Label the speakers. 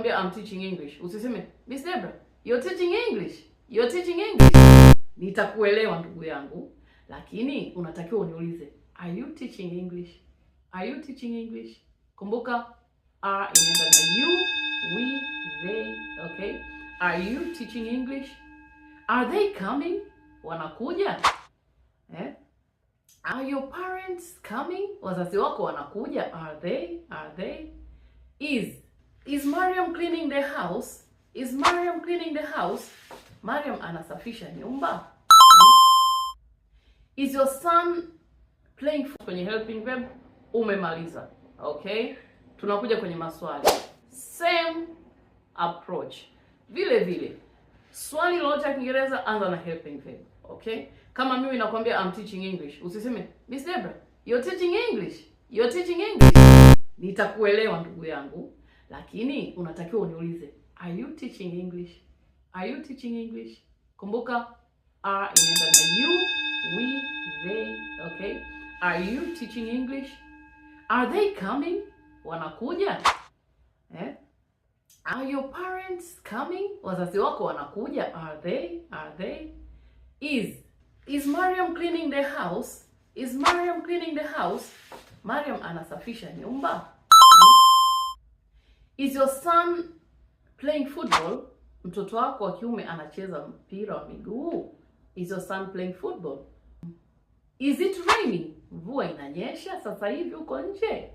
Speaker 1: I'm teaching English, usiseme, "Miss Debra, you're teaching English? You're teaching English?" Nitakuelewa, ndugu yangu, lakini unatakiwa uniulize, "Are you teaching English? Are you teaching English?" Kumbuka are inaenda na you, we, they, okay? Are you teaching English? Are they coming? Wanakuja? Eh? Are your parents coming? Wazazi wako wanakuja? Are they? Are they? Is. Is Mariam cleaning the house? Is Mariam cleaning the house? Mariam anasafisha nyumba? Is your son playing? Kwenye helping verb umemaliza. Okay? Tunakuja kwenye maswali. Same approach. Vile vile. Swali lolote ya Kiingereza, anza na helping verb. Okay? Kama mimi nakwambia I'm teaching English, usiseme, "Miss Debra, you're teaching English? You're teaching English?" Nitakuelewa, ndugu yangu, lakini unatakiwa uniulize, "Are you teaching English? Are you teaching English?" Kumbuka are inaenda na you, we, they, okay? Are you teaching English? Are they coming? Wanakuja? Eh? Are your parents coming? Wazazi wako wanakuja? Are they? Are they? Is. Is Mariam cleaning the house? Is Mariam cleaning the house? Mariam anasafisha nyumba? Is your son playing football? Mtoto wako wa kiume anacheza mpira wa miguu? Is your son playing football? Is it raining? Mvua inanyesha sasa hivi huko nje?